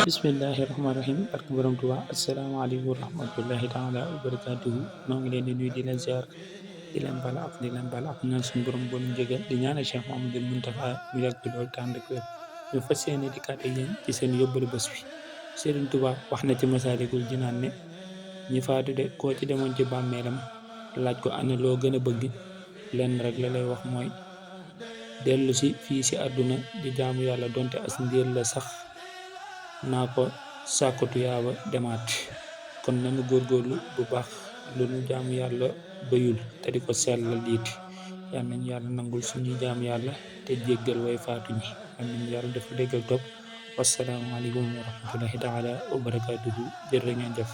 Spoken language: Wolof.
bismillahirrahmanirrahim barke borom Tuubaa asalaamaaleykum wa rahmatullahi taala wa barakaatuhu noo ngi leen di nuyu di leen ziar di leen bala ak di leen bala ak ñaan suñu borom boolu njëgal di ñaanal Cheikh Mouhamadoul Mountakha mu yàgg loolu te ànd ak wér ñu fas yéene di kàtte yéen ci seen yóbbalu bés bi Serigne Touba wax na ci Masaalikul Jinaan ne ñi faatu de koo ci demoon ci bàmmeelam laaj ko ana loo gën a bëgg lenn rek la lay wax mooy dellu si fii si àdduna di jaamu yàlla donte as ndiir la sax naa ko sàkkatu yaaba demaat kon nañu góorgóorlu bu baax lu nu jaamu yàlla bayul te di ko sellal it yal nañu yàlla nangul suñu jaamu yàlla te jéggal way faatu ñi yal nañu yàlla dafa déggal topp wasalaamaaleykum wa rahmatullahi taala wa barakaatuhu jërë ngeen jëf